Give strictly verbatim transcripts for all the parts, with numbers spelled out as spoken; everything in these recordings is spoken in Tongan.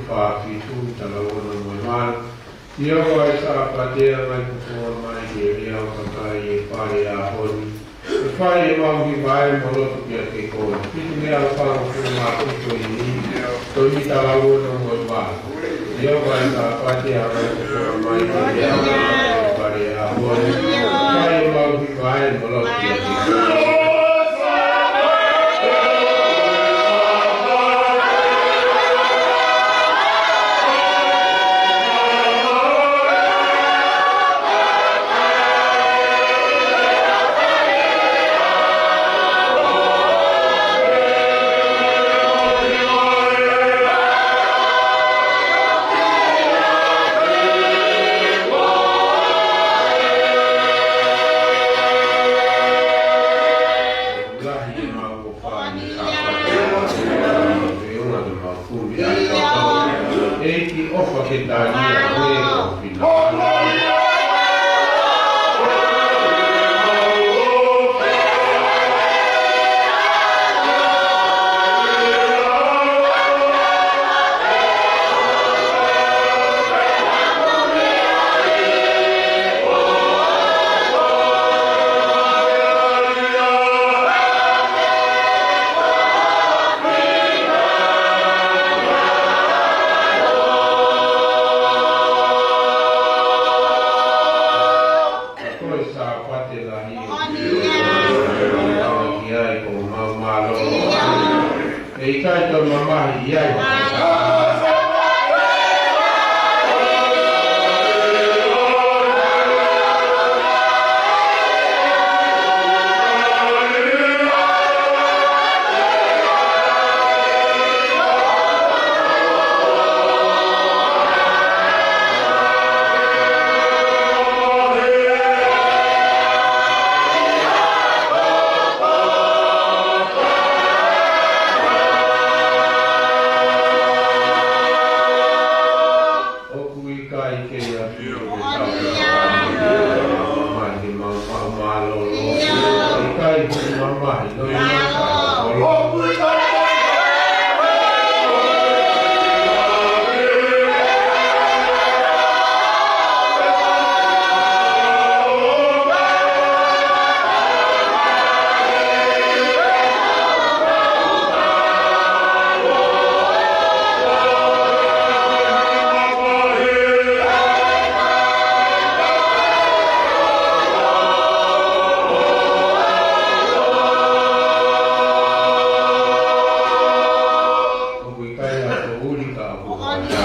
fā fitu, taha ono mo e valu. ʻIo, ʻa e Sāpate ʻa e ngaahi kupu mai ʻi he lea ʻo e kakai ʻi he pale ʻaho ni. ʻE fai ʻemau hiva mo lotu kiate koe. Fitu ngeau fāngofulu mā fitu ʻeni, tohi taha ono mo e valu. ʻIo, ʻa e Sāpate ʻa e ngaahi kupu mai ʻi he lea ʻo e kakai ʻi he pale ʻaho ni. Fai ʻemau hiva mo lotu kiate koe. Lahi ʻemau ʻofa ni Sāpate, ʻoku feʻunga ke mau kumi ai kotoa. ʻEiki, ʻofa ke tali ʻa e ʻofeina. Ko e Sāpate lahi ʻo e ʻOtua, ʻoku ʻi ai ko homau mālōlō. ʻE ʻikai toe mamahi ʻi ai. ʻOku ʻikai ke ia ʻio, ke tau mamahi, ke mau, mau mālōlō. ʻIkai ke mamahi, no i mata, ʻo lo. ʻOku ʻikai ha poʻuli ka ʻoku ʻOnia.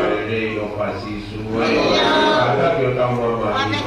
Lelei ʻofa Sīsū ē. Kātaki ʻo tau mamahi.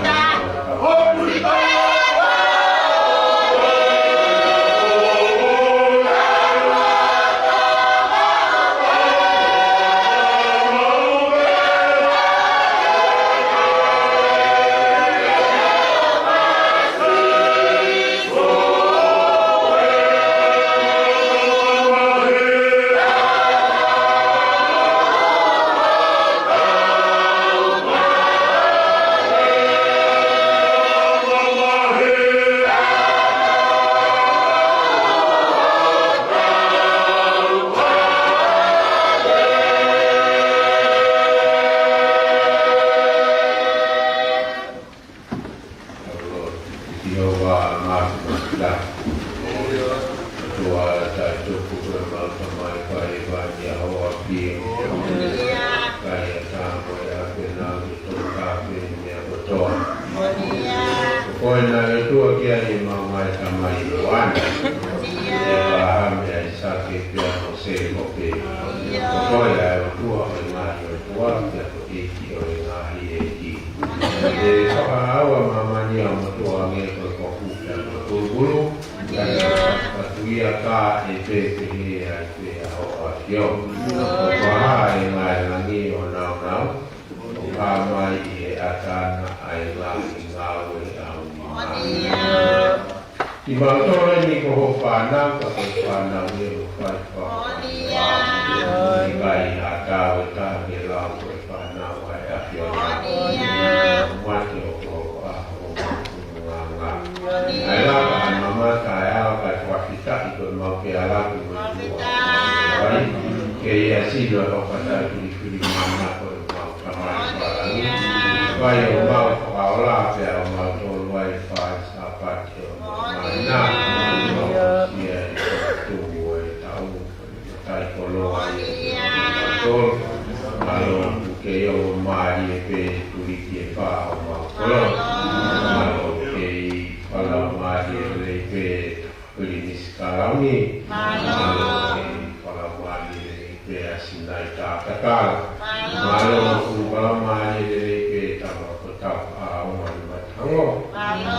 ʻIo, ʻa e ngaahi mata. ʻOtua taʻetuku, ko homau Tamai ʻoku ʻi he ʻaho ni. Kae ʻatā mo e ʻapi na ke tokanga pē meʻa kotoa. Ko koe naʻe ʻOtua ki ai ʻemau ngaahi tamai ʻoʻona, ʻĒpalahame, ʻAisake pea mo Sēkope. Ko koe ʻa e ʻOtua ʻo e ngaahi ʻotua, pea ko e ʻEiki ʻo e ngaahi ʻeiki. ʻE fakaʻauha ʻa māmani ʻo motuʻa ange ko e kofu pea mo e kulukulu, pea ko e patuia ka ʻe pehē ai pē ʻa hoʻo ʻAfio. ʻOku hā ʻi he ngaahi langi ʻo nāunau, ʻoku hā mai ʻi he ʻatā na ʻa e ngaahi ngāue ʻa ho nima. Kimautolu eni ko ho fānau, ka ko e fānau ia ʻoku fai fakafānau. ʻIkai ha taha ʻe taha ke lau ko e fānau ʻa e ʻAfiona. Mate ʻo ko a ho nganga. ʻAi laka ʻa e mamata, ʻai laka ʻa e fakafetaʻi ko e mau ke ala ki mo e tua. Vai, ke ʻIa sino ʻa e kau kakai filifili mana ko e mau Tamai ʻi langi. Fai ʻo mau fakaola pea ʻo mau tolu ai fai Sāpate ʻo mau mana. Mau sia e tuʻu ʻo e taʻu. Kai koloa ia. Mālō ʻoku kei ʻo mālie pē tuliki e pā ʻo mau koloa. Mālō ʻoku kei falamālie lelei pē Pilinisi Kalauni. Mālō ʻoku kei falamālie lelei pē ʻa Sinai Tatakala. Mālō ʻoku falamālie lelei pē Tama ko Tauʻaonga Matango. Mālō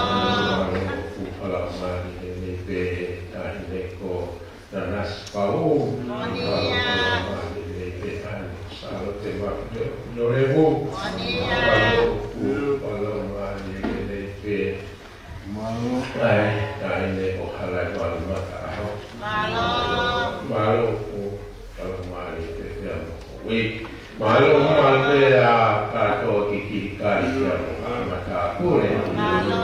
ʻoku falamālie lelei pē Taʻahine ko Nanasi Pau. Mālō ʻoku falamālie lelei pē Taʻahine ko Sālote Mafileʻo Nolevu. Mālō ʻoku falamālie lelei pē Mālō. ʻAi, Taʻahine ko Halaivalu Mataʻaho. Mālō ʻoku falamālie pē pea mo koe. Mālō, mālō pē ʻa kātoa ki Kilikali pea mo Haʻa Matāpule. Mālō,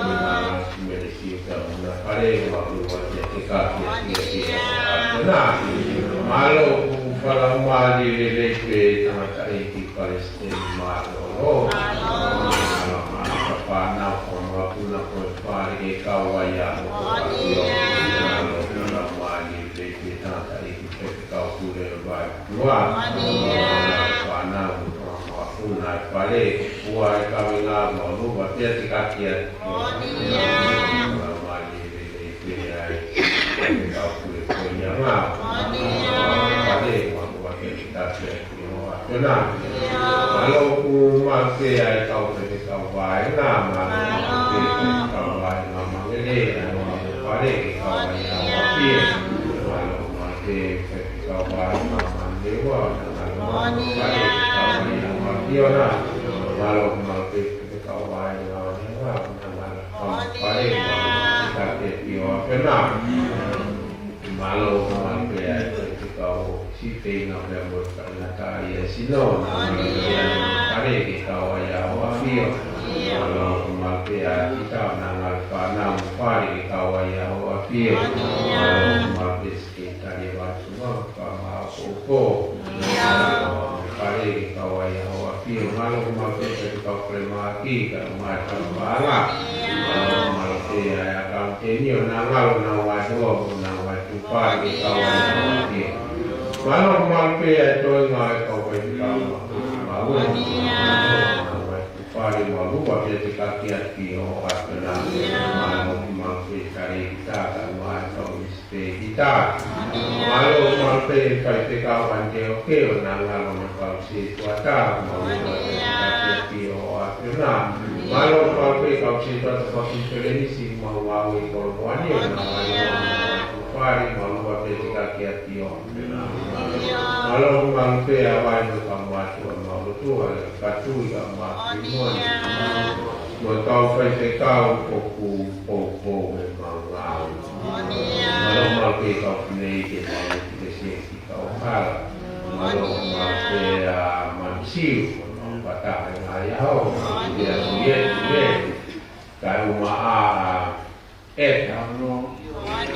Melisiu pea mo Nā Pale, mālō ʻa e kekaki ʻa e kekaki ʻa e kekaki. Mālō ʻoku falamālie lelei pē tangataʻeiki Palesiteni Mālōlō. Mālō, mālō ʻa e fānau, ko e makapuna, ko e fale ke kau ai ʻa Hokoʻa Pio. Mālō, mālō, mālō lelei pē tangataʻeiki Faifekau Pule ʻo e Vahefonua. Mālō, fānau, ko e makapuna, fale, ua e kaveinga, mālō, ʻa e kekaki ʻa e kekaki. Mālō, mālō lelei pē ʻa e Faifekau Pule ko ia. Mālō, fale, mālō ʻa e kekaki ʻa e Mālō ʻoku mālō pē ʻa e kau faifekau vaenga, mālō pē faifekau vaenga Mangele, ʻa e ʻOhomoana Fale, ke kau ai ʻa ʻAfio. Mālō, mālō pē faifekau vaenga Manurewa, ʻOhomoana Fale, ke kau ai ʻa ʻAfio na. Mālō, mālō pē faifekau vaenga Manurewa, ʻOhomoana Fale, mālō pē ke kau ai ʻa ʻAfio na. Mālō, mālō pē ʻa e faifekau Sipeinga pea mo e faingataʻaʻia sino, mālō pē ʻa e fale ke kau ai ʻa ʻAfio. Mālō, mālō pē ʻa Pita, ʻOhomoana Fānau mo e fale ke kau ai ʻa ʻAfio. Mālō, mālō pē Sekelitali ʻa e Vahefonua, Fakamāʻopoʻopo. Mālō, fale ke kau ai ʻa ʻAfio. Mālō, mālō pē faifekau Pulemaki, kae ʻumaʻā e kau paʻanga. Mālō, mālō pē ʻa e ʻakauniteni, ʻOhomoana Ngalo, ʻOhomoana Vaetua, ʻOhomoana Vaetua Fale, ke kau ai ʻa ʻAfio. Mālō, mālō pē ʻa e toenga ʻo e kau faifekau Maʻueʻi. Mālō, ʻOhomoana Vaetua Fale, mālō pē ʻa e kekaki ʻa ʻAfio na. Mālō, mālō pē Talēkita, kae ʻumaʻā e kau misipēkita. Mālō, mālō pē faifekau Aniteoke, ʻOhomoana Ngalo mo e kau sētuata, mālō pē ʻa e kekaki ʻa ʻAfio na. Mālō, mālō pē kau sētuata Fakakonifelenisi, ʻoku mau ngāue ʻi Kolomoani, ʻOhomoana Ngalo mo e kau fale, mālō pē ʻa e kekaki ʻa ʻAfio na. Mālō, mālō pē ʻa Vai mo e kau mātuʻa, mālō ʻa e kau kātaki ʻa Makimoni. Mo e kau faifekau ʻoku poupou ʻemau ngāue. Mālō, mālō pē kau fineʻeiki, mālō pē Sieki Kauhala. Mālō, mālō pē ʻa Manisiu, mo e kau pātaka ngaahi ʻaho, mālō pē ʻa Sulieti, kae ʻumaʻā ʻa ʻEta. Mālō,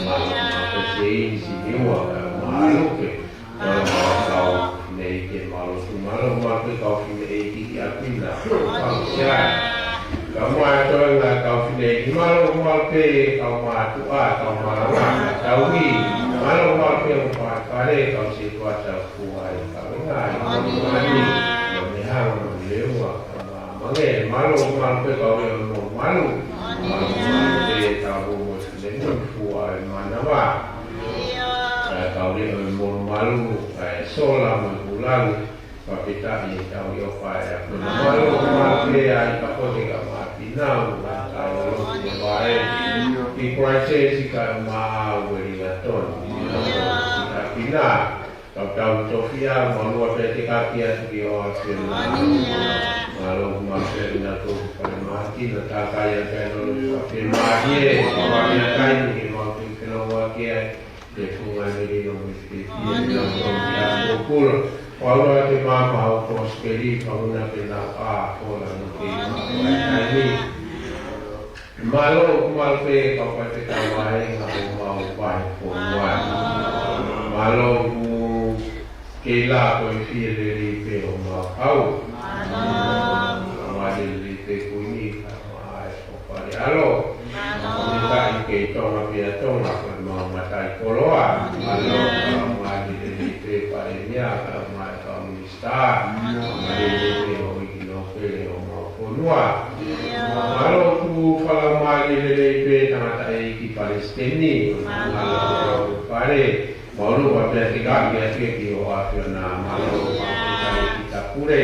mālō pē Seini Siniua, kae ʻumaʻā Luke. Mālō, mālō kau fineʻeiki, mālō ʻa e kau fineʻeiki ʻi ʻapi na. Kau siai. Kae ʻumaʻā e toenga kau fineʻeiki, mālō, mālō pē kau mātuʻa, kau malanga, kau ʻi. Mālō, mālō pē ʻa e kau fale, kau sētuata fua ʻi Kalauni, Kolomoani, Manihanga, Manurewa, Kalauni, Mangele, mālō, mālō pē kau leʻo ʻo e Molumalu. Mālō, mālō pē kau leʻo ʻo e Molumalu, fua ʻi Manava. ʻA e kau leʻo ʻo e Molumalu, ʻa e Sola mo e Kulangi, fakafetaʻi ʻetau ʻi ʻOfa ʻi ʻAfio na. Mālō, mālō pē ʻa e Kapote kae ʻumaʻā Pinau, ʻa e kau leʻo ʻo e Vae, ʻi Christchurch kae ʻumaʻā Wellington. Mālō, ʻi ʻAfio na. Kau tau tofiʻa, mālō pē ʻa e kekaki atu ki ʻAfio na. Mālō, mālō pē ʻa e tau falemahaki, na takai atu ʻa e nofo falemahaki, ʻa e falemahaki ke mau tui felauaki ai, ke funga e melino mo e pēpē, ke nau tau ki ʻAfio Kula. Mālō ʻa e maama ʻo Kosipeli, fanguna ke nau ʻā, kola no ke mau ai ai ni. Mālō, mālō pē kau faifekau vaenga ʻo ʻemau vahefonua. Mālō ʻoku Kei la ko e fie lelei pē ʻo mau hau. Mālō. Mālō e lelei pē Kuini, ka ma e fo fale alo. Mālō. Ni ka i kei Tonga pea Tonga, ko e mau matai koloa. Mālō. Mālō e lelei pē Palēmia, ka ma e kau minisitā. Mālō e lelei pē ʻo iki no pele ʻo mau fonua. Mālō tu fala mālō e lelei pē tangataʻeiki Palesiteni. Mālō. Mālō pale. Mālō ʻa pea te ka ki a ke ki ʻo ʻAfiona, mālō ʻa pea ki ta pule,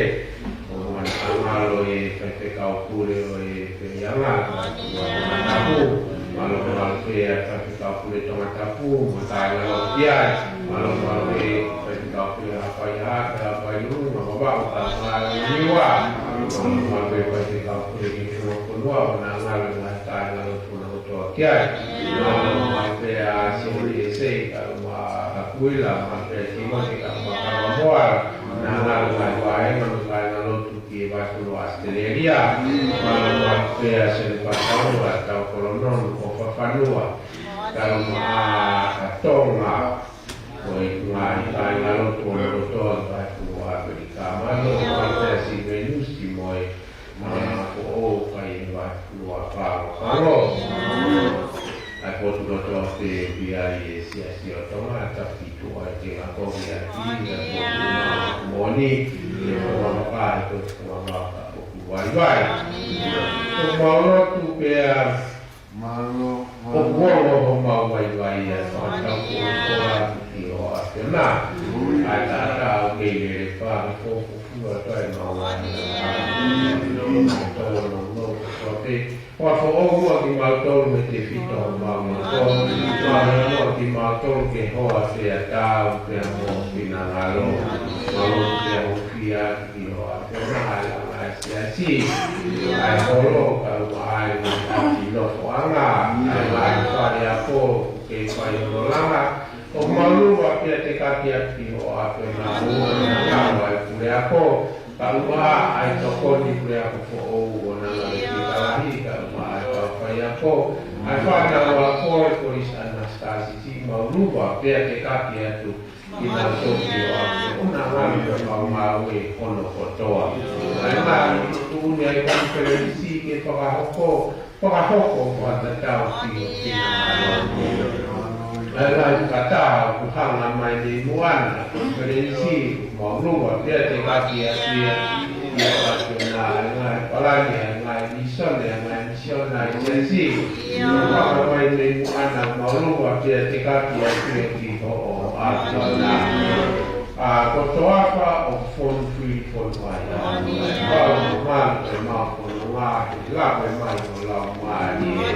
ʻo mana ʻa mālō e faifekau pule ʻo e peianga, ʻa tapu, mālō mālō pea faifekau pule Tongatapu, mo tae ngalo ki ai, mālō mālō e faifekau pule Haʻapai Hā, pea Haʻapai Lulu, ma baba o ka mālō niua, mālō mālō pea faifekau pule ki Tonga Fonua, ʻo na ngalo na tae ngalo Tonga Toa ki ai. Mālō mālō pea Sele Ese, ka ma Hakuila, mālō pea Timoti, ka ma Kalamoa, na ngalo na vaenga, mo tae ngalo tu ki he vaefonua ʻAositelēlia. Mālō mālō pea Sele Pataua, tau kolono, ʻo Fafanua. Ka ma Tonga, ko e ngaahi tae ngalo tu ʻo na kotoa ki he vaefonua ʻAmelika. Mālō mālō pea Sivenusi mo e Mālō foʻou kai e vaefonua Pago Pago. ʻA e potu kotoa pē pea ʻi he Siasi ʻo Tonga, tapu ki tuʻa e tenga kovi ʻa e kini, ʻa e potu moʻoni, ʻi he fonua maka, ʻi he fonua maka ʻoku vaivai. ʻOku mau lotu pea Mālō. ʻOku ongo homau vaivai ʻa e fakatatau ko e kola ki ʻo ʻAfiona. ʻA e taʻataʻa ʻoku kei lele pā ke fōfōfua atu ai mau ʻa e tō no no kotoa pē. Fakafoʻou muʻa kimautolu mei he tefito ʻo homau loto. Fakafoʻou muʻa kimautolu ke hoa pea tau pea mo finangalo. Mālō pea hūfia ki ʻo ʻAfiona ʻa e langa ʻa e Siasi, ʻa e holo, kae ʻumaʻā ʻa e ngaahi nofoʻanga, ʻa e ngaahi fale ako, ʻoku kei fai hono langa, ʻoku mau lava pea tekaki atu ki hoʻo ʻAfiona ʻo na ngalo ʻa e puleako, kae ʻumaʻā ʻa e tokoni puleako foʻou ʻo na ngalo ki talahi, kae ʻumaʻā ʻa e kau faiako, ʻa e fānau ako ʻi he Kolisi ʻAnasitā Sisi, mau lava pea tekaki atu kinautolu ki hoʻo ʻAfiona, ʻo na ngalo ʻa e ngāue hono kotoa. ʻA e ngaahi tuʻutuʻuni ʻa e konifelenisi ke fakahoko, fakahoko fakatatau ki hoʻo finangalo. ʻA e ngaahi fakataha ʻoku hanga mai mei muʻa na konifelenisi, mau lava pea tekaki atu ia ki hoʻo ʻAfiona, ʻa e ngaahi palani, ʻa e ngaahi vīsone, ʻa e ngaahi Siona ʻa e Siasi. Hanga mai mei muʻa na mau lava pea tekaki atu ia ki hoʻo ʻAfiona. ʻA e kotoa pē ʻoku fonu fili fonu ai. Pau mo malu ʻemau fononga, he lave mai ho Laumālie.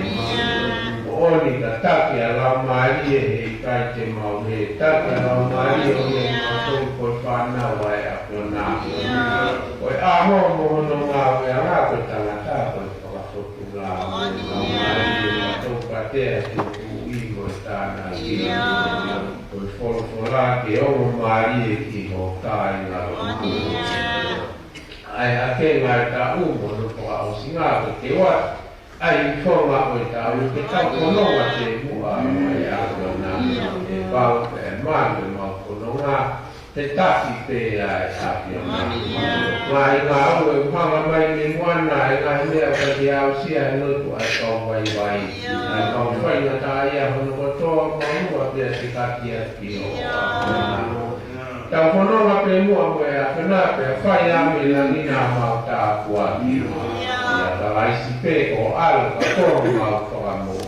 Moʻoni tataki ʻa e Laumālie he ʻikai te mau hē. Tataki ʻa e Laumālie ʻo ne mau tau ko e fānau ʻa e ʻAfiona. Ko e ʻAlo mo hono ngāueʻanga ko e tangata ko e fakafotunga. Laumālie ʻa e Taukatea, tukuʻi mo e tānaki. Ko e folofola ke ongo mālie ki ho kāinga lotu. ʻA e hakenga ʻo e taʻu mo hono fakaʻosinga ko e teu atu ʻa e ifonga ʻo e taʻu ke tau fononga pē muʻa mo e ʻAfiona. ʻE pau pē ʻemau, ʻemau fononga he taki pē ʻa e ʻAfiona. Ngaahi ngāue ʻoku hanga mai mei muʻa na, ʻa e ngaahi meʻa ʻoku ʻikai ke aʻusia he lotu ʻa e kau vaivai. ʻA e kau faingataʻaʻia hono kotoa, mau lava pea tekaki atu ki hoʻo ʻAfiona. Tau fononga pē muʻa mo e ʻAfiona pea fai ʻa e meʻa ni naʻa mau tāpuaki. ʻIa Kalaisi pē ko ho ʻAlo ka ko homau Fakamoʻui.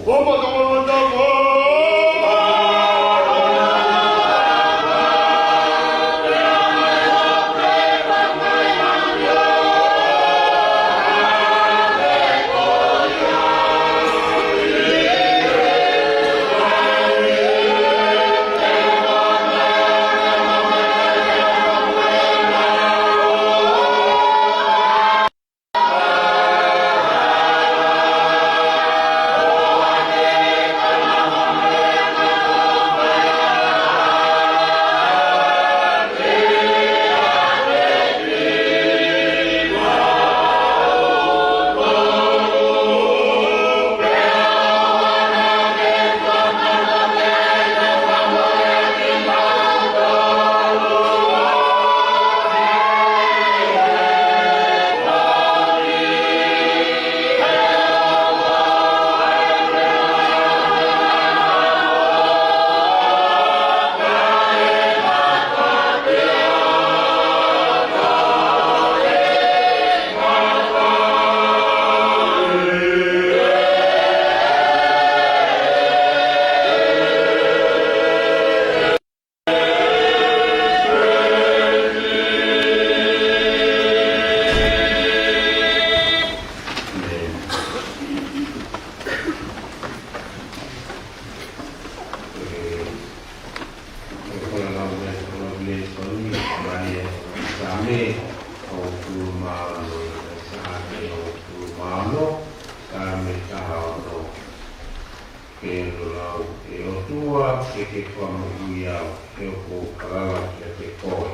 Ke lau, ʻE ʻOtua, ke ke fakamoʻui au, he ʻoku ou falala kiate koe.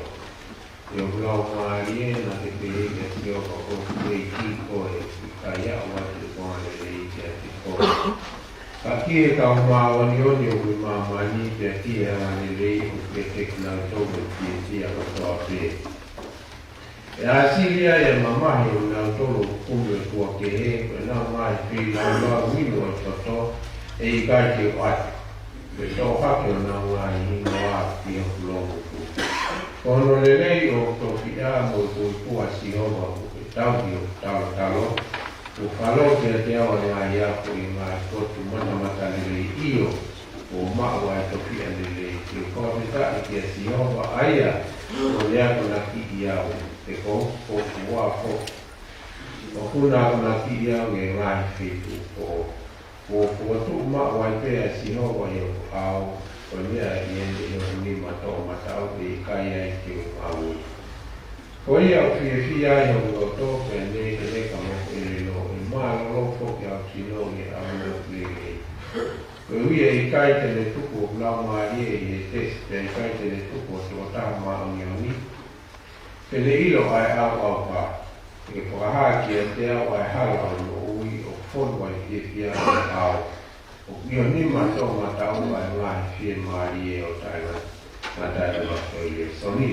ʻE hoku laumālie, naʻa ke pehē kia Sihova, ʻOku ʻeiki koe, ʻikai aʻu atu ʻeku angalelei kiate koe. Ka ki he kau māʻoniʻoni ʻo e māmani, pea ki he angalelei ʻoku ʻiate kinautolu ʻoku fiefia kotoa pē. ʻE ʻāsili ʻa e mamahi ʻo kinautolu ʻoku kumi ʻOtua kehe, ko ʻenau ngaahi feilaulau inu ʻo e toto, ʻe ʻikai ke u ʻatu. Pea toʻo hake honau ngaahi hingoa ki hoku loungutu. Ko hono lelei ʻo e tofiʻa mo e kuikui ʻa Sihova, ʻoku ke tauhi hoku talotalo. Kuo falo kiate au ʻa e ngaahi ako ʻi he ngaahi potu matamatalelei, ʻio, kuo u maʻu ʻa e tofiʻa lelei. Ke u fakafetaʻi kia Sihova, ʻa ia kuo ne akonakiʻi au, he ko hoku ʻOtua foki. ʻOku ne akonakiʻi au mei he ngaahi feituʻu foʻou. Kuo u fokotuʻu maʻu ai pē ʻa Sihova ʻi hoku ʻao, ko e meʻa ʻi heʻene ʻi hoku nima toʻomataʻu, ʻe ʻikai ai ke u ngaue. Ko ia ʻoku fiefia ai hoku loto, pea ne ʻikai ke ne ka mo ʻelelo, ʻe mālōlō foki ʻa hoku sino ʻi he ʻamanaki lelei. Koeʻuhi ʻe ʻikai te ne tuku hoku laumālie ʻi he tesi, pea ʻikai te ne tuku ʻa e tokotaha māʻoniʻoni. Te ne ʻilo ʻa e ʻauʻauha, ʻe fakahā kiate au ʻa e hala ʻo e moʻui, ʻoku fonu ʻa e fiefia ʻi he ʻao. ʻOku ʻi ho nima toʻomataʻu ʻa e ngaahi fiemālie ʻo taʻengata, ngataʻanga ko e lēsoni.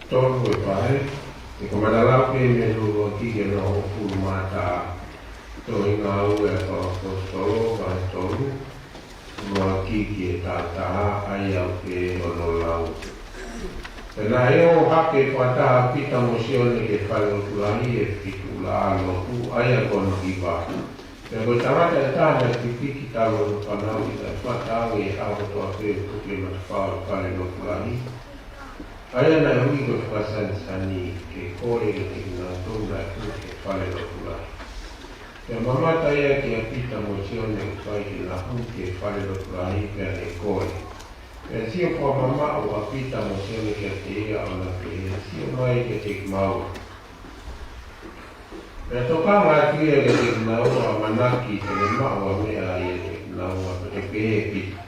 Tolu e vahe, ʻe ko e matalau pē mei he ʻuluaki ki he hongofulu mā taha. Tohi Ngāue ʻa e Kau ʻAposetolo, vahe tolu, ʻuluaki ki he taha taha, ʻa ia ʻoku ou lau. Pea naʻe ō hake fakataha ʻa Pita mo Sione ki he falelotu lahi ʻi he feituʻu laʻā lotu, ʻa ia ko hono ʻIva. Pea ko e tangata ʻe taha naʻe pipiki talu hono fanauʻi, naʻe fakaʻau ʻi he ʻaho kotoa pē ʻo tuku e matapā ʻo e falelotu lahi, ʻa ia naʻe ui ko e Fakasanisani, ke kole kiate kinautolu naʻe hū ki he falelotu lahi. Pea mamata ia kia Pita mo Sione ʻoku fai ke na hū ki he falelotu lahi, pea ne kole. Pea sio fakamamaʻu ʻa Pita mo Sione kiate ia, ʻo na pehē, Sio mai kiate kimaua. Pea tokanga atu ia kiate kinaua, ʻamanaki te ne maʻu ha meʻa ʻiate kinaua, pea ne pehē kia Pita,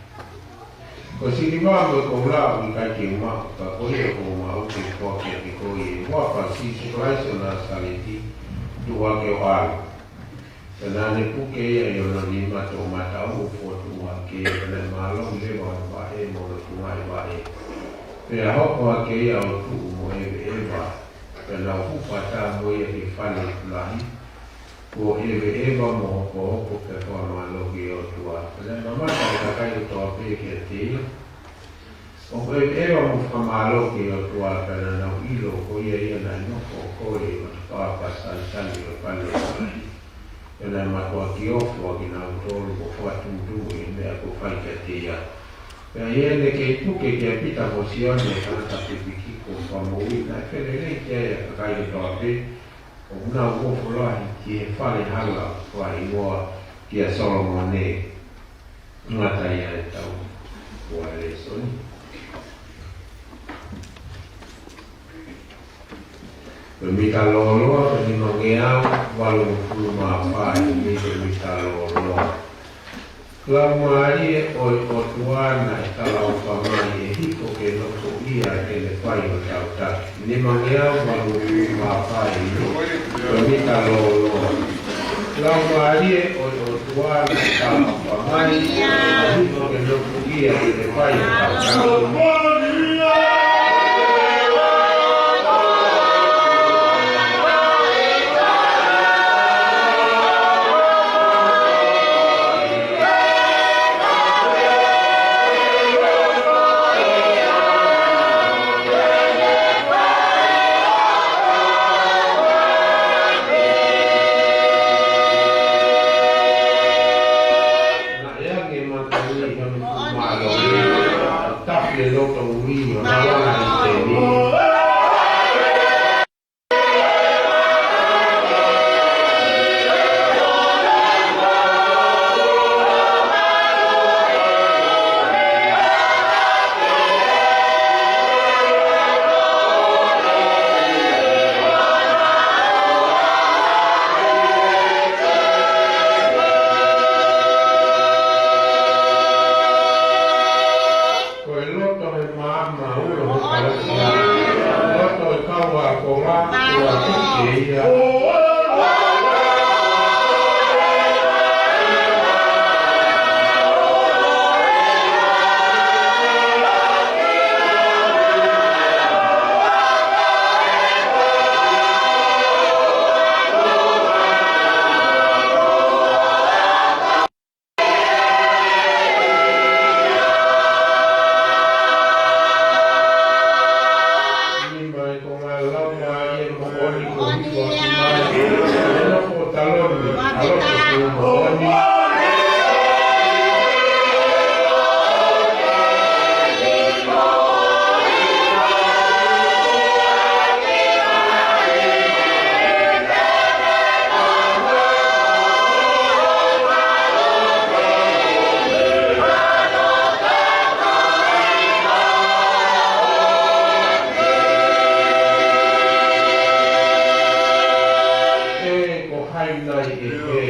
Ko e siliva mo e koula ʻoku ʻikai te u maʻu, ka ko ia ʻoku ou maʻu te u foaki kiate koe, ʻi he huafa ʻo Sīsū Kalaisi ʻo Nāsaleti, tuʻu hake ʻo ʻalu. Pea naʻa ne puke ia ʻi hono nima toʻomataʻu ʻo fokotuʻu hake, pea naʻe mālohi leva hono vaʻe mo hono tungaʻi vaʻe. Pea hoko hake ia ʻo tuʻu mo ʻeveʻeva, pea nau hū fakataha mo ia ki he falelotu lahi, kuo ʻeveʻeva mo hokohoko pea fakamālō ki he ʻOtua. Pea naʻe mamata ʻa e kakai kotoa pē kiate ia, ʻoku ʻeveʻeva mo fakamālō ki he ʻOtua, pea naʻa nau ʻilo ko ia ia naʻe nofo ʻo kole ʻi he matapā ʻo e Fakasanisani ʻi he falelotu lahi. Pea naʻe mātuʻaki ofo ʻa kinautolu mo fakatumutumu ʻi he meʻa kuo fai kiate ia. Pea ʻi heʻene kei puke kia Pita mo Sione, tangata pipiki kuo fakamoʻui, naʻe felelei ki ai ʻa e kakai kotoa pē, ʻo nau ofo lahi ki he fale hala fakahingoa kia Solomone. Ngata ia ʻetau lēsoni. Ko e mita lōloa, ko e nimangeau valungofulu mā fā ʻi he mita lōloa. Laumālie ʻo e ʻOtua naʻe talaʻofa mai ʻe hifo ke nofoʻia ke ne fai hotau taki. Nimangeau valungofulu mā fā ʻi he mita lōloa. Laumālie ʻo e ʻOtua naʻe talaʻofa mai ʻe hifo ke nofoʻia ke ne fai hotau taki. Naʻe ange mata ui hano mālō. Tafi e loto ui o na wana i te ni. Ko e loto he maama ulo he kalasia. Loto e kau ākonga, ua tuke ia. ʻE, ko hai nai ʻe ʻe,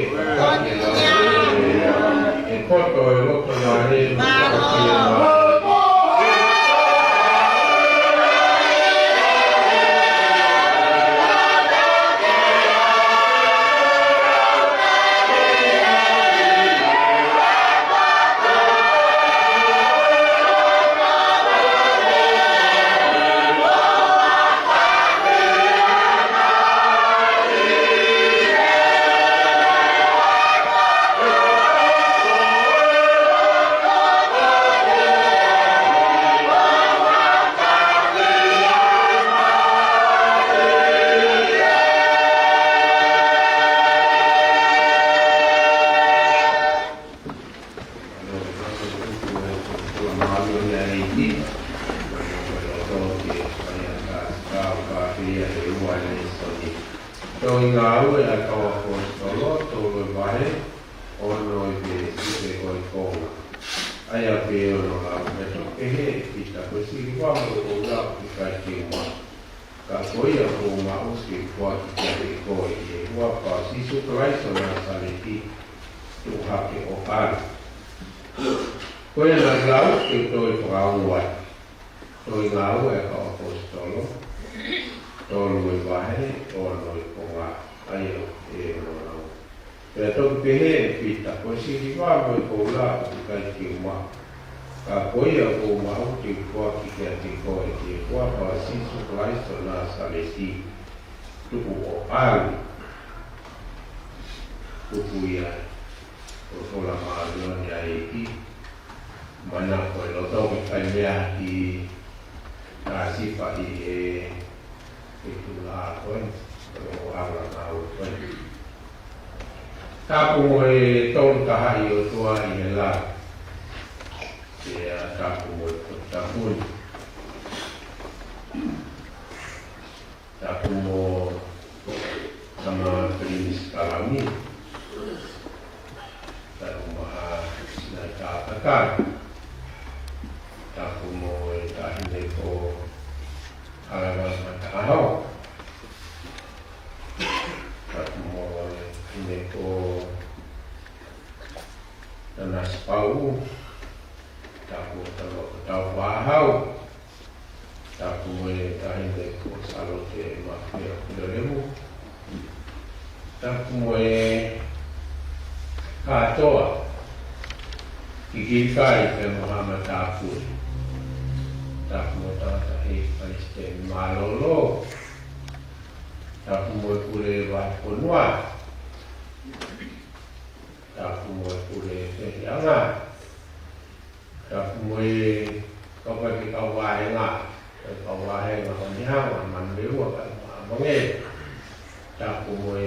Ia he ua lēsoni. Tohi Ngāue ʻa e Kau ʻAposetolo, tolu e vahe, ono e veesi pē ko e konga. ʻA ia pē ʻoku lau, pea toki pehē ʻe Pita, Ko e siliva mo e koula ʻoku ʻikai te u maʻu, ka ko ia ʻoku ou maʻu te u foaki kiate koe, ʻi he huafa ʻo Sīsū Kalaisi ʻo Nāsaleti, tuʻu hake ʻo ʻalu. Ko ia naʻa ku lau ke u toe fakaongo atu. Tohi Ngāue ʻa e Kau ʻAposetolo, tolu e vahe, ono e konga. ʻA ia ʻoku lau. Pea toki pehē ʻe Pita, Ko e siliva mo e koula ʻoku ʻikai te u maʻu, ka ko ia ʻoku ou maʻu te u foaki kiate koe, ʻi he huafa ʻo Sīsū Kalaisi ʻo Nāsaleti, tuʻu ʻo ʻalu. Tuku ia ʻo e folofola māʻoniʻoni ʻa e ʻEiki. Manako e loto ke fai meʻa ki he sipa ʻi he, he tuʻunga ko ē, ʻo anga ngāue ko ē. Tapu mo e Tolu Tahaʻi ʻOtua ʻi he langi. Pea tapu mo e Tohi Tapu ni. Tapu mo Tama Pilinisi Kalauni. Tapu mo Haʻa Sinaʻi Tākaka. Tapu mo e Taʻahine ko Halaevalu Mataʻaho. Tapu mo e Taʻahine ko Nanasipauʻu. Tapu mo Tama ko Taufaʻāhau. Tapu mo e Taʻahine ko Sālote Mafia Piolemu. Tapu mo e kātoa, Kikilikai pea mo Haʻa Matāpule. Tapu mo Tangataʻeiki Palesiteni Mālōlō. Tapu mo e Pule Vahefonua. Tapu mo e Pule Fehiʻanga. Tapu mo e kau faifekau vāhenga, kau vāhenga ʻo Niʻihau, Manurewa pea mo ʻAmange. Tapu mo e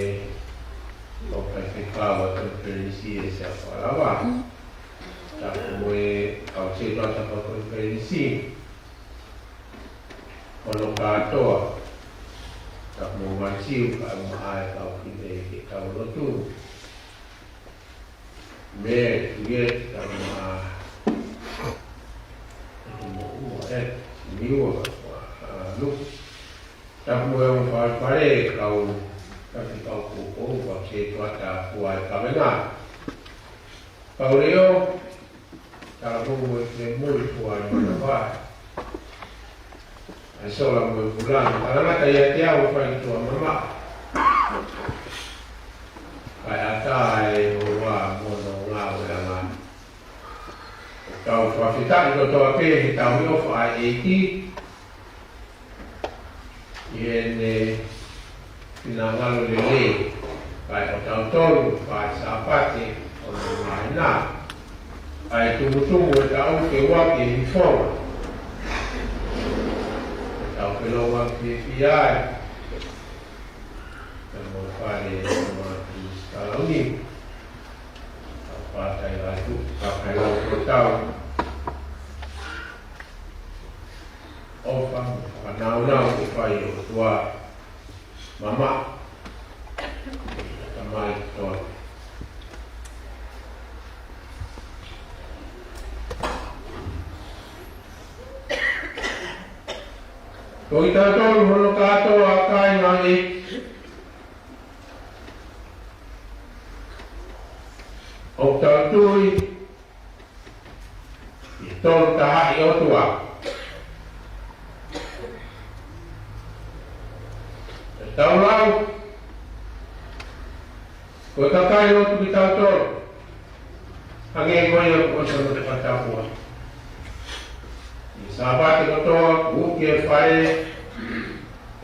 kau faifekau ʻa e konifelenisi ʻi ʻĒsia Fakaʻalava. Tapu mo e kau sētuata fakakonifelenisi hono kātoa. Tapu mo Matiu pea mo e kau fefine ʻi he kau lotu. Mele, Tulieti, Tama, Tumoʻua, ē, Niua, ʻa, Luku. Tapu mo e ongo fale, kau, kau koukou, kau sētuata, kau ai kavenga. Kau leʻo, tapu mo e finemui, kau ai manavahē. ʻA e sola mo e vula, talangata ʻiate au ʻo fai tuʻa mamaʻo. Kae ʻatā e ʻOtua mo hono ngāue ʻanga. ʻOku tau fakafetaʻi kotoa pē he tauhi ʻofa ʻa e ʻEiki. ʻI heʻene finangalo lelei, kae ʻotautolu, kae Sāpate, ʻo ne maina. ʻA e tumutumu e taʻu ke ua ke hifonga. Tau ke loa ke fia ai. Ke mo fale mo atu Kalauni. Tau pātai atu, kakai lau ko tau. ʻOfa, fanaunau ke fai ʻOtua. Mamaʻo. Tamai kotoa. Ko kitautolu hono kātoa kāinga ʻEiki. ʻOku tau tui ʻi he Tolu Tahaʻi ʻOtua. Te tau lau, ko e kakai lotu kitautolu, hangē ko ia kuo ʻosi hono fakatapua. ʻI he Sāpate kotoa, kuo ke fai,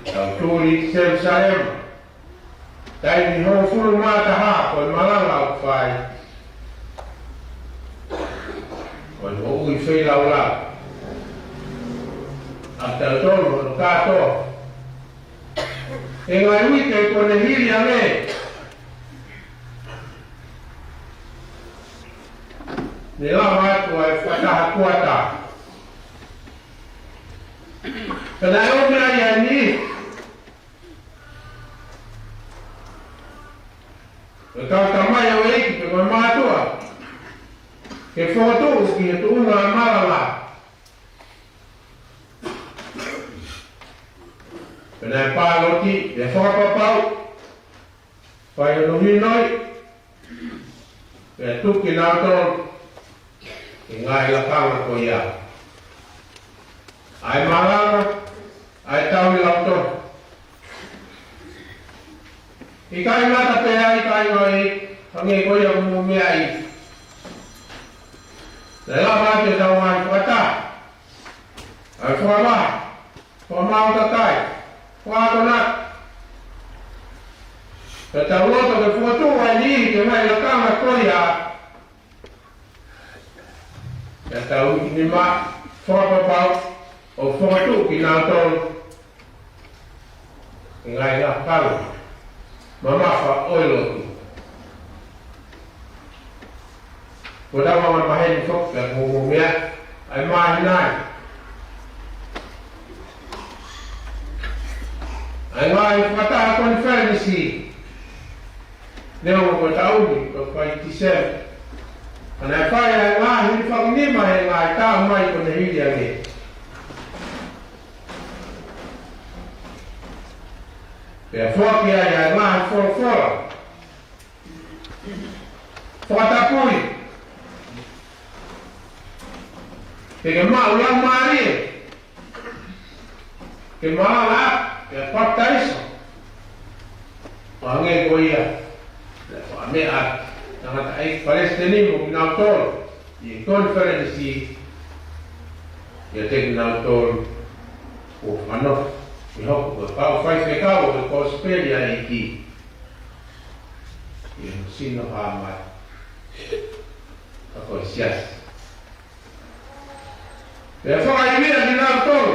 tau tuli ki Selusalema. Taimi hongofulu mā taha ko e malanga ʻoku fai. Ko e moʻui feilaulau ʻa kitautolu hono kātoa. He ngaahi uike kuo ne hili ange, ne lava atu ai fakataha kuata. Ka naʻe ʻomi ai ʻa e niʻihi Ko e kau tamaioʻeiki pea mo e mātuʻa, ke fokotuʻu ki he tuʻunga malanga. Pea naʻe pāloti, pea fakapapau, fai hono hinoi, pea tuku kinautolu ki he ngaahi lakanga ko ia. ʻA e malanga, ʻa e tauhi lautohi. ʻIkai ngata pē ai, kāinga, ʻi he hangē ko ia ʻoku mou meaʻi, naʻe lava atu ʻetau ngaahi fakataha, ʻa e fakavaha, fakamaau kakai, fakaakonaki. Pea tau loto ke fokotuʻu ʻa e niʻihi ki he ngaahi lakanga ko ia. Pea tau ʻi he nima fakapapau ʻo fokotuʻu kinautolu ki he ngaahi lakanga mamafa ʻo e lotu. Ko ʻetau angamaheni foki, pea ʻoku mou meaʻi, ʻa e māhina ni, ʻa e ngaahi fakataha konifelenisi. Neongo ko e taʻu ni, ko e fai Tīsema, ka naʻe fai ʻa e ngaahi fakaʻosinga he ngaahi taʻu mai ko eni hili ange. Pea foaki ai ʻa e ngaahi folofola fakatapui, ke ke maʻu laumālie, ke malanga, ke papitaiso. Hangē ko ia naʻe fakameʻa ʻe he tangataʻeiki palesiteni mo kinautolu ʻi he konifelenisi, ʻiate kinautolu kuo fanongo, ʻi hoʻo kau faifekau ʻo e kosipeli ʻa e ʻEiki ʻi hono sino hā mai, ka ko e siasi. Pea fakaivia kinautolu,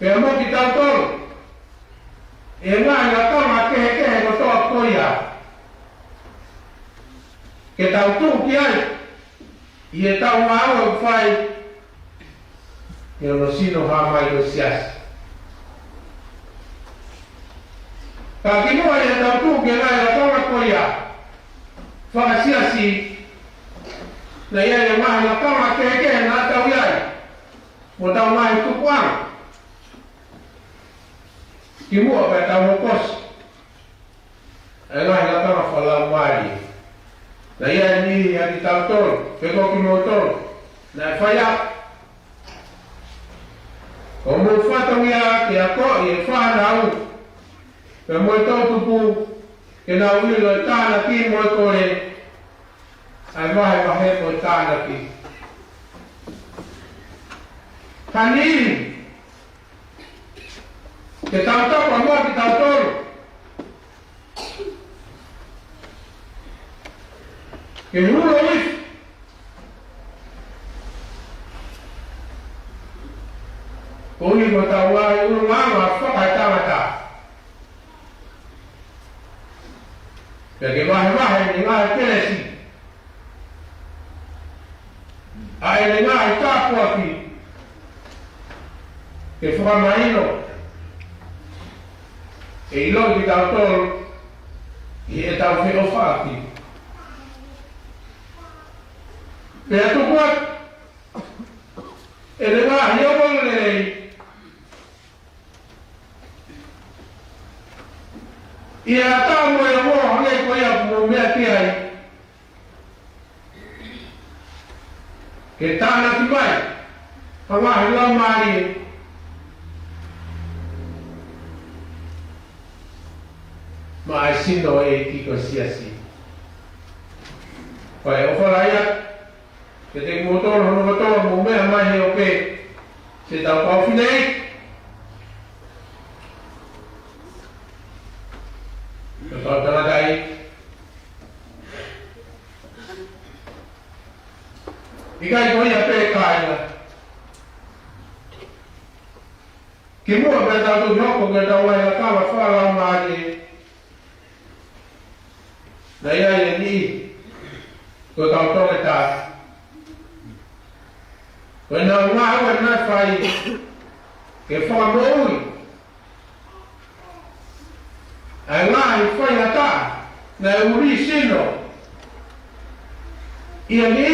pea mo kitautolu, ʻi he ngaahi lakanga kehekehe kotoa ko ia, ke tau tuʻu ki ai ʻi heʻetau ngāue ʻoku fai ʻi hono sino hā mai ko e siasi. Ka kimuʻa ʻi heʻetau tuʻu ki he ngaahi lakanga ko ia fakasiasi, naʻe ʻi ai e ngaahi lakanga kehekehe naʻa tau ʻi ai, mo ʻetau ngaahi tupuʻanga. Kimuʻa pea tau hokosi ʻa e ngaahi lakanga fakalaumālie, naʻe ʻi ai e niʻihi ʻiate kitautolu, pe ko kimoutolu, naʻe fai ʻa, ko homou fatongia ke akoʻi e fānau pea mo e toʻu tupu, ke nau ʻilo e tānaki mo e kole, ʻa e vahevahe mo e tānaki. Ka niʻihi ke tautapa mo kitautolu ke hulu ʻi, koeʻuhi ko ʻetau ngaahi ʻulungaanga fakaetangata. Pea ke vahevahe ʻene ngaahi kelesi, ʻa ʻene ngaahi tāpuaki, ke fakamahino ʻe ʻiloʻi kitautolu ʻi heʻetau feʻofaʻaki. Pea tuku atu ʻene ngaahi ongoongolelei ʻi he ʻatā mo e ongo hangē ko ia ʻoku mou meʻa ki ai, ke tānaki mai ha ngaahi laumālie maʻa e sino ʻo e ʻEiki ko e siasi. Pea ʻoku ou fakaʻamu atu kiate kimoutolu hono kotoa ʻoku mou meʻa mai he ope, siʻetau kau fineʻeiki, siʻetau tangataʻeiki, ʻikai ko ia pē kāinga. Kimuʻa pea tau toki hoko ki heʻetau ngaahi lakanga fakalaumālie, naʻe ʻi ai e niʻihi ko e kau toketā, ko ʻenau ngāue naʻe fai ke fakamoʻui ʻa e ngaahi faingataʻa Naʻe uli sino ia ni,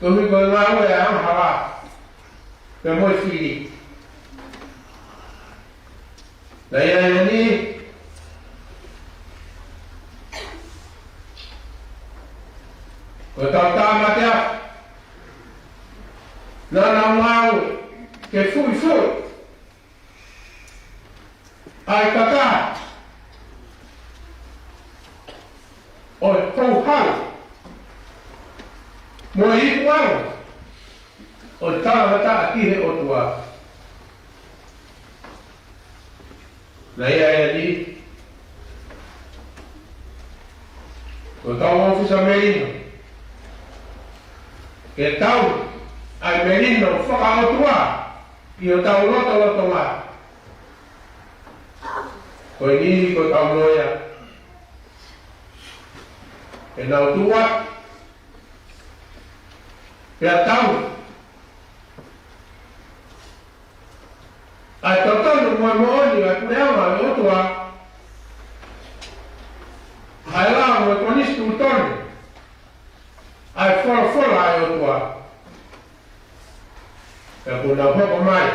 koeʻuhi ko e ngāue ʻa e angahala pea mo e fili. Naʻe ʻi ai ia ni, ko e tau tāmateʻi naʻa nau ngāue ke fuifui ʻa e kaka ʻo e houhau mo e ipu ʻa e tangata ki he ʻOtua. Naʻe ʻi ai ia ni, ko e kau ʻōfisa melino, ke tau ʻai melino fakaʻotua ʻi hotau lotolotonga. Ko e niʻihi ko e kau loea, ke nau tuʻu atu pea tau ʻa e totonu mo e moʻoni ʻa e puleʻanga ʻo e ʻOtua, ʻa e lao mo e konisitūtone, ʻa e folofola ʻa e ʻOtua. Pea kuo nau hoko mai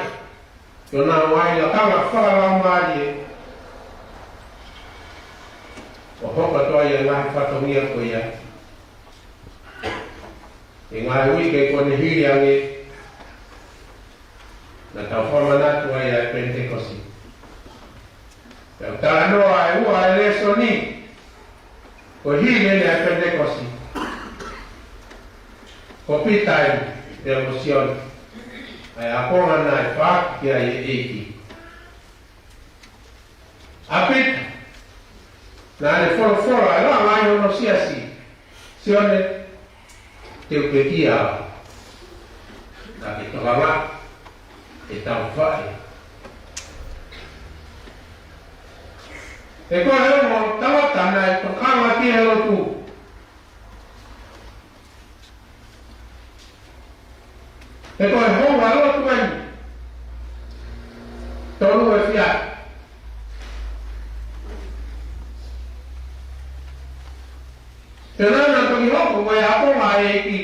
ki honau ngaahi lakanga fakalaumālie ʻo hoko atu ai ʻa e ngaahi fatongia ko ia. ʻI he ngaahi uike kuo ne hili ange, naʻa tau fakamanatu ai ʻa e Penitekosi. Pea talanoa ʻa e ua ʻa e lēsoni ko e hili eni ʻa e Penitekosi, ko Pita eni pea mo Sione, ʻa e ākonga naʻe faʻaki ki ai ʻe he ʻEiki. ʻA Pita, naʻa ne folofola ʻe langa ai hono siasi. Sione, te u pekia au, ka ke tokanga, ke tau faʻe. He ko e ongo tangata naʻe tokanga ki he lotu. He ko e houa lotu eni, tolu e fia. He naʻa na toki hoko ko e ākonga ʻa e ʻEiki.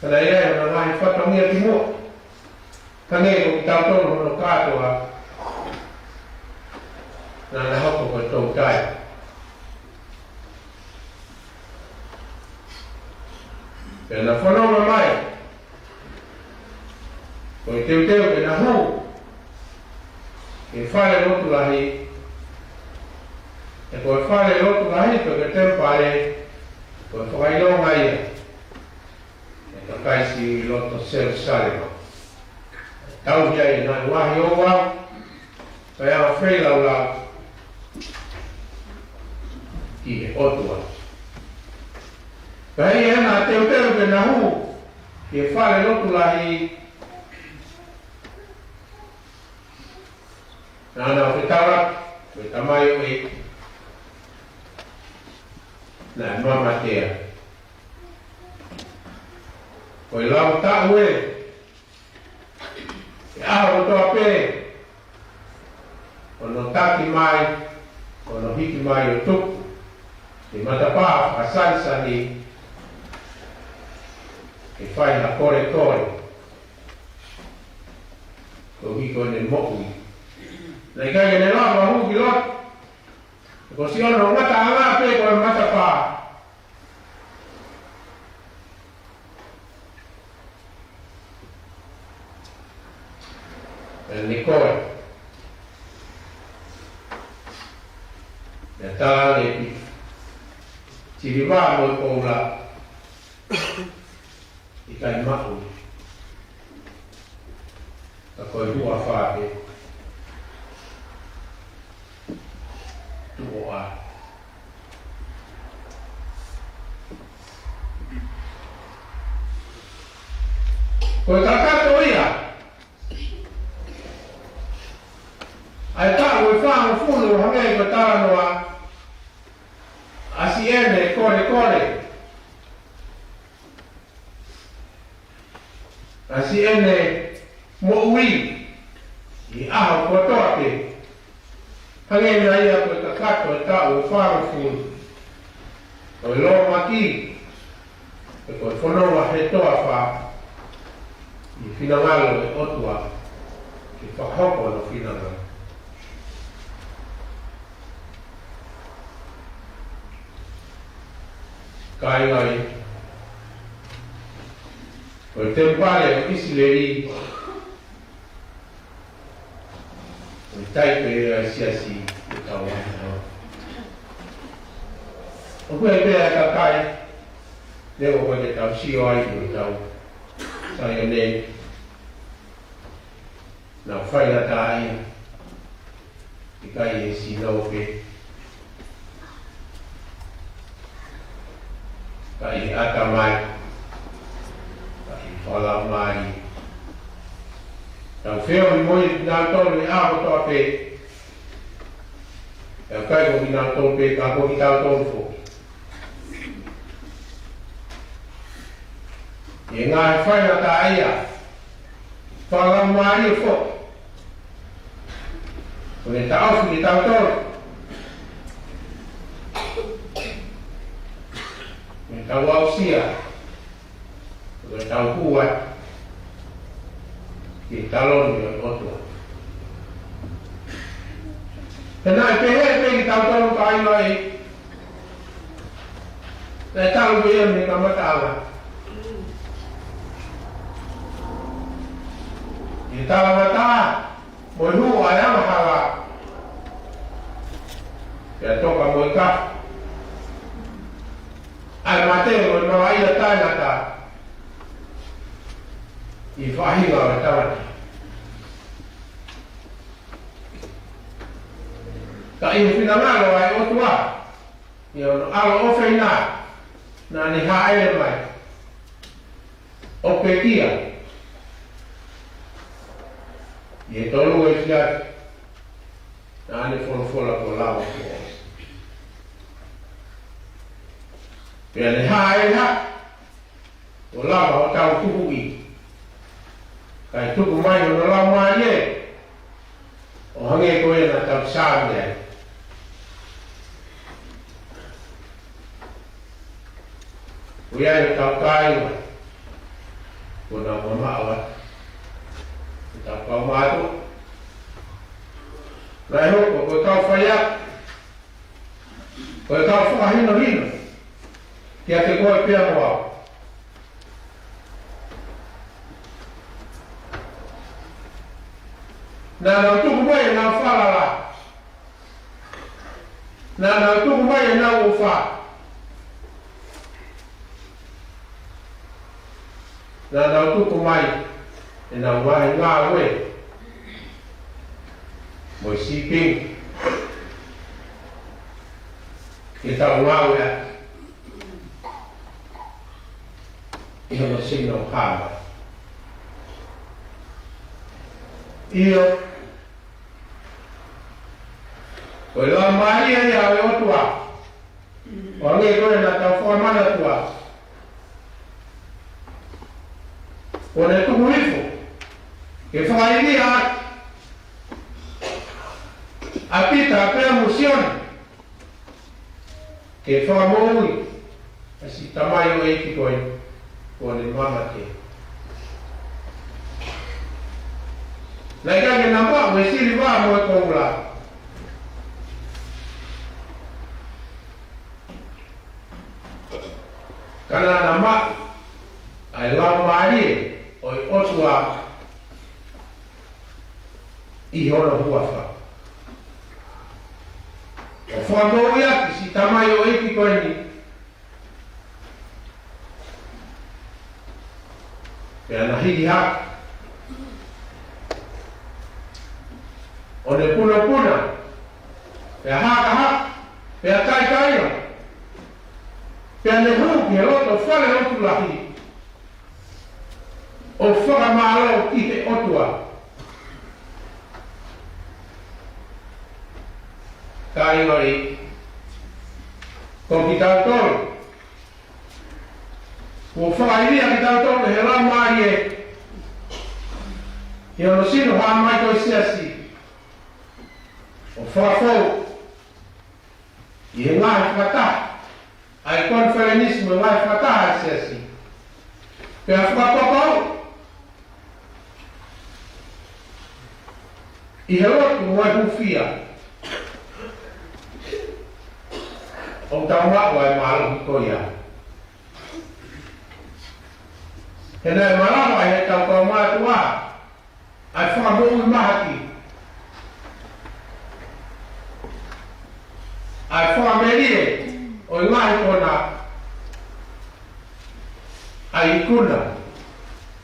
Ka naʻe ʻi ai hona ngaahi fatongia ki muʻa. Ka ne ko kitautolu hono kātoa, naʻa na hoko ko e toutai. Pea na fononga mai, ko e teuteu ke na hū ki he fale lotu lahi. He ko e fale lotu lahi pe ko e temipale, ko e fakaʻilonga ia ʻa e kakai Siu ʻi loto Selusalema. Tauhi ai ʻenau ngaahi ouau, kae anga feilaulau ki he ʻOtua. Pea ʻi heʻena teuteu ke na hū ki he fale lotu lahi, naʻa nau fetaulaki mo e tamaioʻeiki naʻe mamatea. Ko e lau taʻu ē, ʻi he ʻaho kotoa pē, ʻo nau taki mai, ʻo nau hiki mai ʻo tuku ʻi he matapā fakasanisani, ke fai ha kolekole koeʻuhi ko ʻene moʻui. Naʻe ʻikai ke ne lava hū ki loto, he ko siʻono ngataʻanga pē ko e matapā. Pea ne kole, pea tala ange ʻe Pita, siliva mo e koula ʻikai maʻu, ka ko e huafa pē, tuʻo ʻā. Ko e kakato ia ʻa e taʻu ʻe fāngofulu, hangē ko e talanoa, ʻa siʻene kolekole, ʻa siʻene moʻui ʻi he ʻaho kotoa pē. Hangē nai ia ko e Kato e taʻu ʻe fāngofulu ʻo e lōmaki, ʻe ko e fononga he toafa ʻi he finangalo ʻo e ʻOtua, ke fakahoko hono finangalo. Kāinga, ko e temipale ʻo ʻIsileli, ʻoku ʻikai pē ʻa e siasi ʻi he kau ʻaho. ʻOku ʻi ai pē ʻa e kakai, neongo ko e tau sio ai ʻi he tau Saione, naʻa nau faingataʻaʻia, ʻikai ʻi he sino pē, ka ʻi he ʻatamai, ka ʻi he fakalaumālie. Tau feohi mo kinautolu he ʻaho kotoa pē. ʻIkai ko kinautolu pē, ka ko kitautolu foki. ʻI he ngaahi faingataʻaʻia fakalaumālie foki, ʻoku ne taʻofi kitautolu mei heʻetau aʻusia, ʻo tau hū atu ki he taloni ʻo e ʻOtua. He naʻe pehē pē kitautolu, kāinga, naʻe talu pē ia mei he kamataʻanga. ʻI he talangataʻa mo e hū ʻa e angahala, pea toka mo e kafa ʻa e mate mo e malaʻia taʻengata ʻi he faʻahinga ʻo e tangata. Ka ʻi he finangalo ʻa e ʻOtua, ʻi hono ʻAlo ʻofeina, naʻa ne hāʻele mai ʻo pekia ʻi he tolu ʻo e siasi, naʻa ne folofola kuo lava kuo ʻosi. Pea ne hāʻele hake, kuo lava hotau tukuʻi, kae tuku mai hono Laumālie, ʻo hangē ko ia naʻa tau sāmi ai. Ko ia ʻa hotau kāinga, kuo nau mamaʻo atu, hotau kau mātuʻa. Naʻe hoko ko e kau faiako, ko e kau fakahinohino kiate koe pea mo au. Naʻa nau tuku mai ʻenau falala. Naʻa nau tuku mai ʻenau ʻofa. Naʻa nau tuku mai ʻenau ngaahi ngāue mo e sīpinga ke tau ngāue ʻaki ʻi hono sino hā mai. ʻIo, ko e Laumālie ia ʻo e ʻOtua, ʻo hangē ko ia naʻa tau fakamanatua, kuo ne tuku hifo ke fakaivia ʻaki ʻa Pita pea mo Sione, ke fakamoʻui ʻa e siʻi tamaioʻeiki ko ē kuo ne mamate. Naʻe ʻikai ke na maʻu e siliva mo e koula, ka naʻa na maʻu ʻa e Laumālie ʻo e ʻOtua ʻi hono huafa, ʻo fakamoʻui ʻaki e siʻi tamaioʻeiki ko eni. Pea na hiki hake, ʻo ne punapuna, pea hakahaka, pea kaikaila, pea ne hū ki he loto fale ʻotu lahi ʻo fakamālō ki he ʻOtua. Kāinga, ko kitautolu, kuo fakaivia kitautolu ʻe he Laumālie ʻi hono sino hā mai ko e siasi, ʻo fakafou ʻi he ngaahi fakataha, ʻa e konifelenisi mo e ngaahi fakataha ʻa e siasi. Pea fakapapauʻi ʻi he lotu mo e hūfia, ʻoku tau maʻu ʻa e mālohi ko ia. He naʻe malava ʻe heʻetau kau mātuʻa ʻa e fakamoʻui mahaki, ʻa e fakamelie ʻo e ngaahi kona, ʻa e ikuna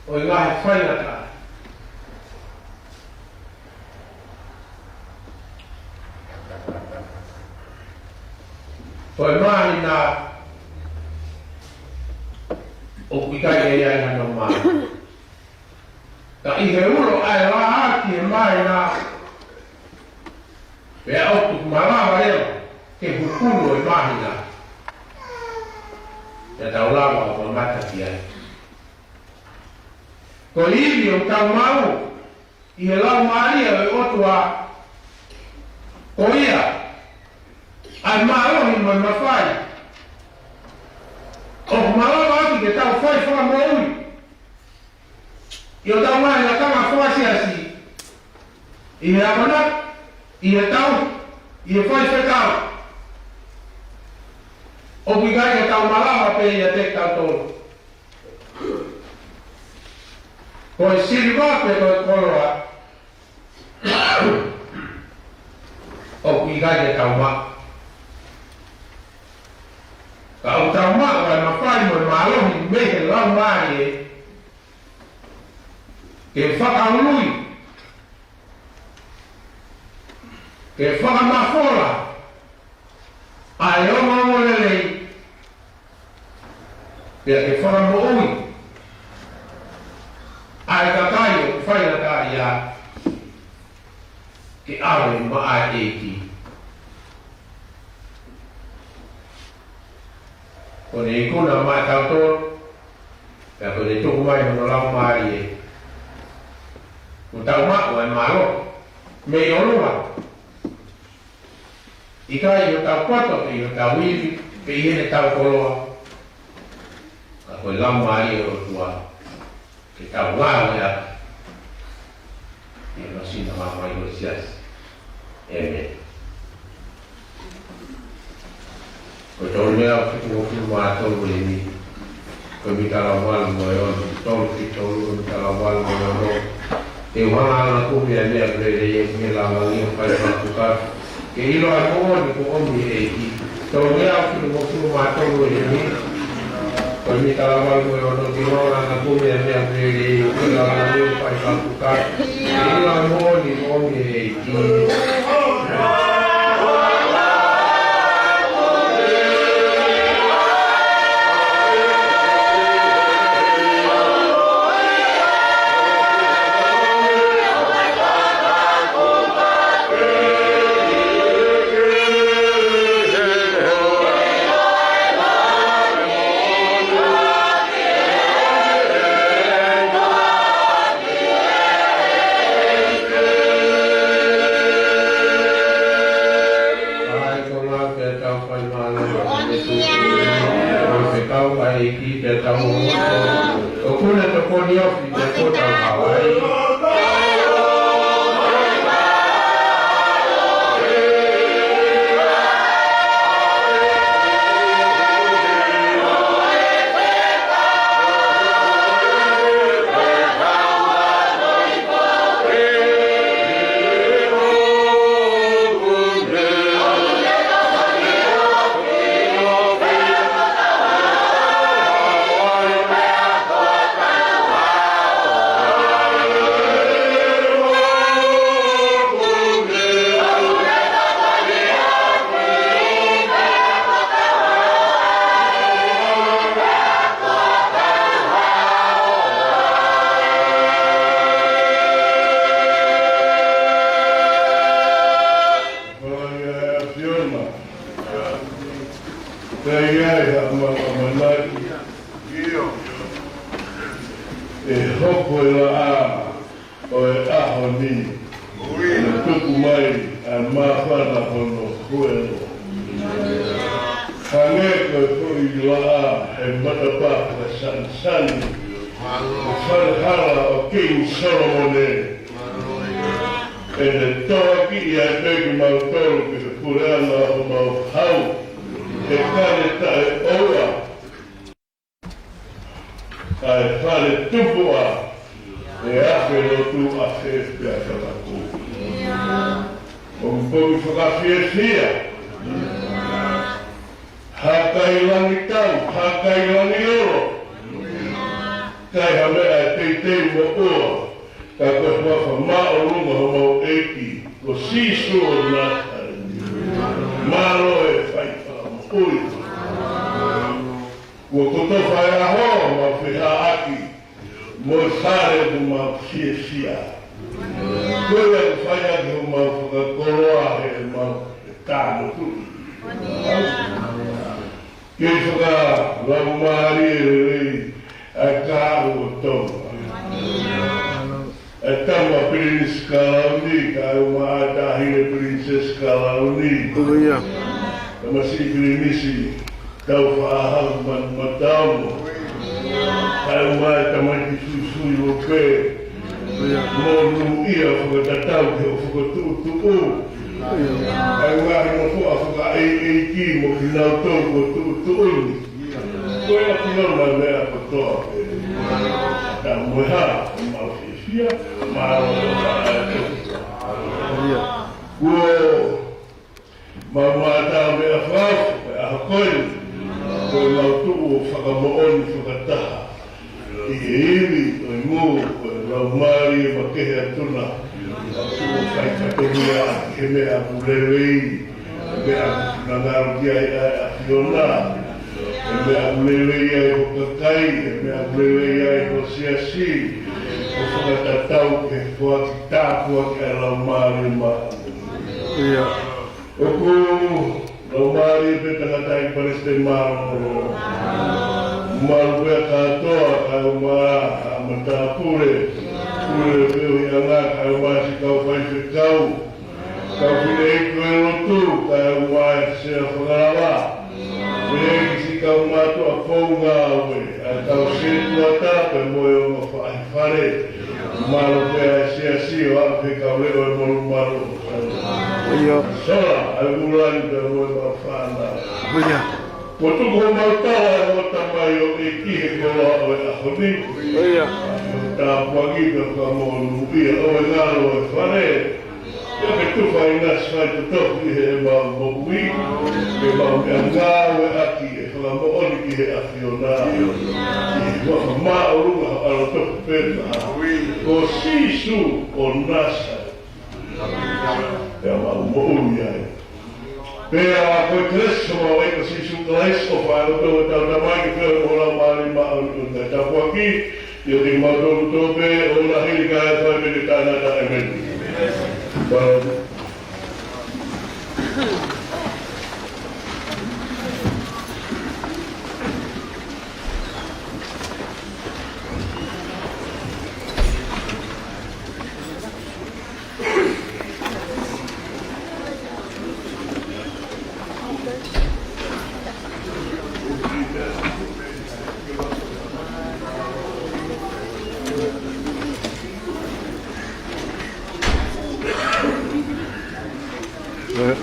ʻo e ngaahi faingataʻa. Ko e māhina ʻoku ʻikai ke ʻi ai hano mā. Ka ʻi he ulo ʻa e laʻā ki he māhina, pea ʻoku malava leva ke hukulu e māhina, pea tau lava ʻo mamata ki ai. Ko e ivi ʻoku tau maʻu ʻi he Laumālie ʻo e ʻOtua, ko ia ʻa e mālohi mo e mafai ʻoku malava ʻaki ke tau fai fakamoʻui ʻi hotau ngaahi lakanga fakasiasi, ʻi he akonaki, ʻi he tauhi, ʻi he faifekau. ʻOku ʻikai ke tau malava pē ʻiate kitautolu. Ko e siliva pe ko e koloa, ʻoku ʻikai ke tau maʻu. Ka ʻoku tau maʻu ʻa e mafai mo e mālohi mei he Laumālie ke fakaului, ke fakamafola ʻa e ongoongolelei, pea ke fakamoʻui ʻa e kakai ʻoku faingataʻaʻia ke ʻave maʻa e ʻEiki. Ko ʻene ikuna maʻatautolu, pea ko ʻene tuku mai hono Laumālie, kuo tau maʻu ʻa e mālohi mei ʻolunga. ʻIkai ʻi hotau poto, pe ʻi hotau ivi, pe ʻi heʻetau koloa, ka ko e Laumālie ʻo e ʻOtua ke tau ngāueʻaki ʻi he masina mai ʻo e siasi. ʻĒmeni. Ko e tolu mea ʻoku fitungofulu mā tolu eni. Ko e mita lavalu mo e ono, tolu ki tolu, ko e mita lavalu mo e ono. Te u hanga ʻo kumi ʻa e meʻa ʻoku lelei ʻi he lāngilangi ʻo fai fakatuka. Ke ʻilo ʻa e moʻoni kuo ʻomi ʻe he ʻEiki. Tolu mea ʻoku fitungofulu mā tolu eni. Ko e mita lavalu mo e ono, te u hanga ʻo kumi ʻa e meʻa ʻoku lelei ʻi he lāngilangi ʻo fai fakatuka. Ke ʻilo ʻa e moʻoni kuo ʻomi ʻe he ʻEiki. ʻAi ko ngā pea tau fai mālō. ʻOni ia. Ko e fekau ʻa e ʻEiki pea tau ʻoku ne tokoni ofi pea ko tau Hawaii. Pea ʻi ai haʻamou ʻamanaki ʻe hoko e laʻā ʻo e ʻaho ni, ʻo tuku mai ʻa e māfana hono huelo. Hangē ko e foʻi laʻā he matapā fakasanisani ʻo e fale hala ʻo Kingi Solomone. ʻEne tohoakiʻi ai pē kimautolu ki he puleʻanga ʻo homau hau, he kane taʻeʻoua, ʻa e fale tupuʻa, ʻe afe lotu, afe pea fakakū. Pongipongi fakafiefia. Hakai langi tau, hakai langi lolo. Kai ha meʻa ʻe teitei moʻua, ka ko e huafa māʻolunga homau ʻEiki ko Sīsū ʻo Nāsaleti. Mālō e fai fakamoʻui. Kuo kotofa e ʻaho mau fehaʻaki mo e fale ʻoku mau fiefia. Ko ia ʻoku fai ʻaki homau fakakoloa heʻemau kānotu. Kei fakalaumālie lelei ʻa e kahaʻu ʻo Tonga. ʻE tama Pilinisi Kalauni, kae ʻumaʻā Taʻahine Pilinisesi Kalauni. ʻIo. Tamasiʻi Pilinisi, tau faʻahaku man mataomo. Kae ʻumaʻā e tamaiki suisui lope. ʻIo. Monūʻia fakatatau ki hoʻo fakatuʻutuʻu. ʻIo. Kae ʻumaʻā e nofoʻa fakaʻeiʻeiki mo kinautolu kuo tuʻutuʻuni. Ko e ʻAfiona meʻa kotoa pē. Ka mo e hā, ʻoku mau fiefia, mālō e ʻofa ʻa e ʻOtua. ʻIo. Kuo mau mātā meʻa fakaofo, ko e ʻaho ko eni, ko e mau tuʻu ʻo fakamoʻoni fakataha ʻi he ivi ʻo e moʻui, ko e laumālie makehe atu na, mau tuʻu ʻo fai fatongia ʻaki he meʻa ʻoku lelei, meʻa ʻoku ngalo ki ai ʻa e ʻAfiona, he meʻa ʻoku lelei ai ho kakai, he meʻa ʻoku lelei ai ho siasi, ʻo fakatatau ki he foaki tāpuaki ʻa e Laumālie Māʻoniʻoni. ʻIo. ʻOku laumālie pē tangataʻeiki palesiteni mālōlō. Mālō pē kātoa, kae ʻumaʻā ʻa e matāpule, pule feohiʻanga, kae ʻumaʻā siʻi kau faifekau, kau fineʻeiki ʻo e lotu, kae ʻumaʻā e sea fakalava. Pea ki siʻi kau mātuʻa founga ʻo e, ʻa e kau sētuata pea mo e ongo faʻahi fale. Mālō pē ʻa e siasi ʻo aʻu ki he kau leʻo ʻo e molumalu. ʻIo. Sola, ʻa e ʻū lani pea mo e mau fānau. ʻIo. Kuo tuku homau tala ʻe hoʻo tamaioʻeiki he koloa ʻo e ʻaho ni. ʻIo. Tāpuakiʻi pea fakamonūʻia ʻo e ngalo ʻo e fale. Pea ke tufa ʻinasi faitotofi ʻi heʻemau moʻui, ke mau meʻangāueʻaki e fakamoʻoni ki he ʻAfiona. ʻI he huafa māʻolunga ho ʻAlo tofu pē taha, ko Sīsū ʻo Nāsaleti. Pea mau moʻui ai. Pea ko e kelesi ʻa hotau ʻEiki ko Sīsū Kalaisi, ʻofa ʻa e ʻOtua ko e Tamai, ke feohi mo e Laumālie Māʻoniʻoni, ʻo tāpuakiʻi ʻiate kimautolu kotoa pē, ʻo lahi ʻi he kakai ʻo e fai pē ke taʻengata. ʻĒmeni. Pea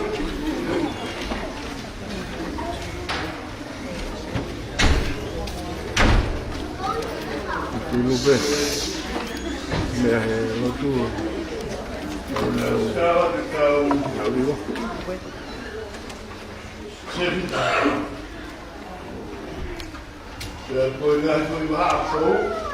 Tulu pē. Meʻa he lotu. Pea ko e ngaahi foʻi vahaʻa foʻou.